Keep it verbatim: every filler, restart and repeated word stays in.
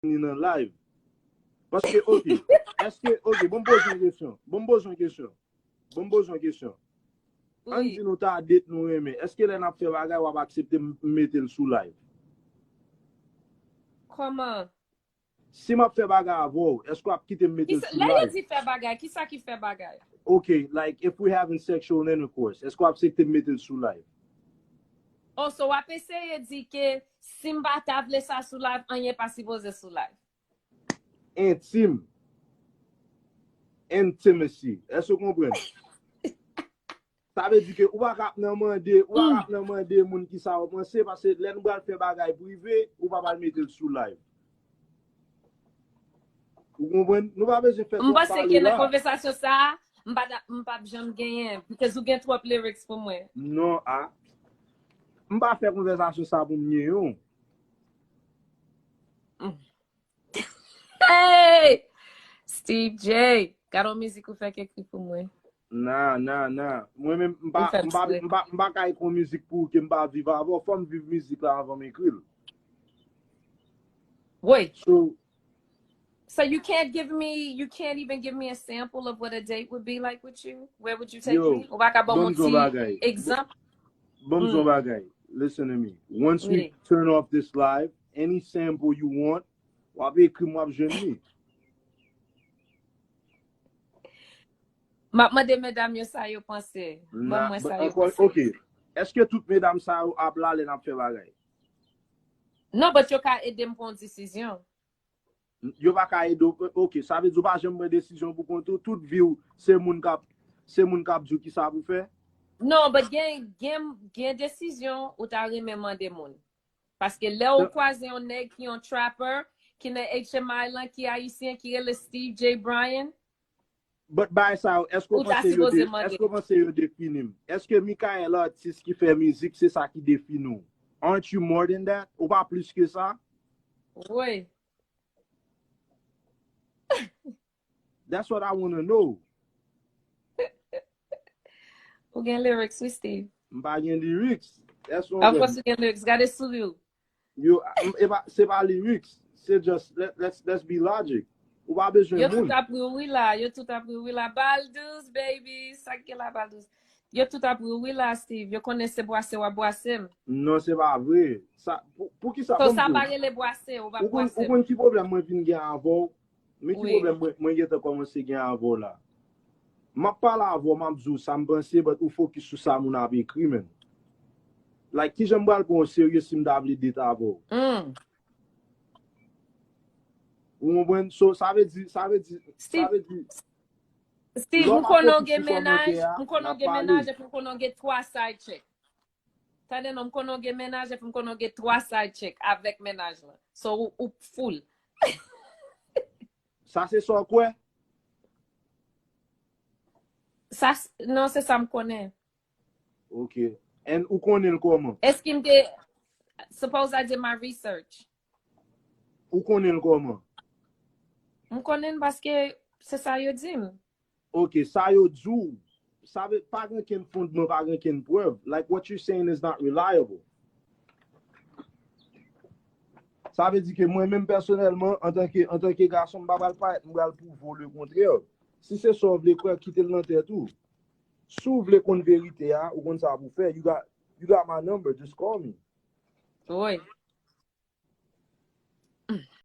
ni nan live. Paske, ok, èske, ok, bon, m poze yon kesyon. Bon, m poze yon kesyon. Bon, m poze yon kesyon. Ann di nou ta date nou renmen. Èske lè n ap fè bagay, w ap aksepte m mete l sou live? Kòman? Si m ap fè bagay avè w, èske w ap kite m mete l sou live? Lè yo di fè bagay, kisa ki fè bagay? Ok, like, if we having sexual intercourse, èske w ap aksepte m mete l sou live? Oh, so w ap eseye di ke si m pa ta vle sa sou live, anyen pa sipoze sou live. Entim. Intimacy. Èske w konprann? Sa vle di ke ou pa ka ap nan mande, ou pa ka ap nan mande moun kisa yo panse, paske lè nou pral fè bagay prive, ou pa pral mete l sou live. Ou konprann? Nou pa bezwen fè twòp pale la. M panse ke nan konvèsasyon sa a, m pa ta, m p ap janm genyen, because ou gen twòp lyrics pou mwen. Non, a. M pa fè konvèsasyon sa pou m nye yon. Hey! Steve J, gade yon mizik ou fèk ekri pou mwen. Nan, nan, nan. Mwen menm, m pa, m pa, m pa, m pa ka ekri yon mizik pou ou ke m pa viv avè w. Fò m viv mizik la anvan m ekri l. Wi. So, So you can't give me, you can't even give me a sample of what a date would be like with you? Where would you take me? Ou pa ka ban m yon ti egzanp? Ban m di yon bagay. Listen to me. Once we turn off this live, any sample you want, w ap ekri m, w ap jwenn li. M ap mande medam yo sa yo panse. Ban mwen sa yo panse. Ok. Èske tout medam sa yo ap la lè n ap fè bagay? Non, but yo ka ede m pran yon desizyon. Yo pa ka ede w. Ok, sa vle di w pa janm pran desizyon pou kont ou. Tout vi w, se moun k ap, se moun k ap di w kisa pou fè? Non, but gen, gen, gen desizyon ou ta renmen mande moun. Paske lè ou kwaze yon nèg ki yon trapper, ki nan H M I lan, ki ayisyen, ki rele Steve J Bryan. But bagay sa yo, èske w panse yo de, èske w panse yo defini m? Èske Mikael atis ki fè mizik, se sa ki defini w? Aren't you more than that? Ou pa plis ke sa? Wi. That's what I wanna know. Ou gen lyrics, wi, Steve. M pa gen lyrics. That's what I'm saying. Of course ou gen lyrics. Gade souri w. Yo, e pa, se pa lyrics. Se just, let, let's, let's be logic. Ou pa bezwen moun. Yo tout ap ri w wi la. Yo tout ap ri w wi la. Bal douz, baby. Sa k gen la, Bal douz? Yo tout ap ri w wi la, Steve. Yo konnen se bwase w ap bwase m. Non, se pa vre. Sa, pou, pou kisa? So, sa pa rele bwase, ou p ap bwase m. Ou konn ki pwoblèm mwen vin gen avè w? Men ki pwoblèm mwen, mwen gentan kòmanse gen avè w la. M ap pale avè w, m ap di w sa m panse, but ou fokis sou sa moun ap ekri, man. Like, kijan m pral pran w serye si m ta vle date avè w? Ou konprann? So, sa vle di, sa vle di, sa vle di, Steve, m konnen w gen mennaj, m konnen w gen mennaj, epi m konnen w gen twa side chick. Tande non, m konnen w gen mennaj, epi m konnen w gen twa side chick avèk mennaj lan. So, ou, ou full. Sa se sa w kwè? Sa, s- non, se sa m konnen. Ok. And ou konnen l kòman? Èske m te, suppose I did my research. Ou konnen l kòman? M konnen l paske se sa yo di m. Ok, sa yo di w, sa vle, pa gen kenn fondman, pa gen kenn prèv. Like, what you saying is not reliable. Sa vle di ke mwen menm pèsonèlman, antanke, antanke gason, m pa pral parèt, m pral pwouve w le kontrè. Si se sa w vle kwè, kite l nan tèt ou. Si w vle konn verite a, ou konn sa pou w fè. You got, you got my number, just call me. Wi.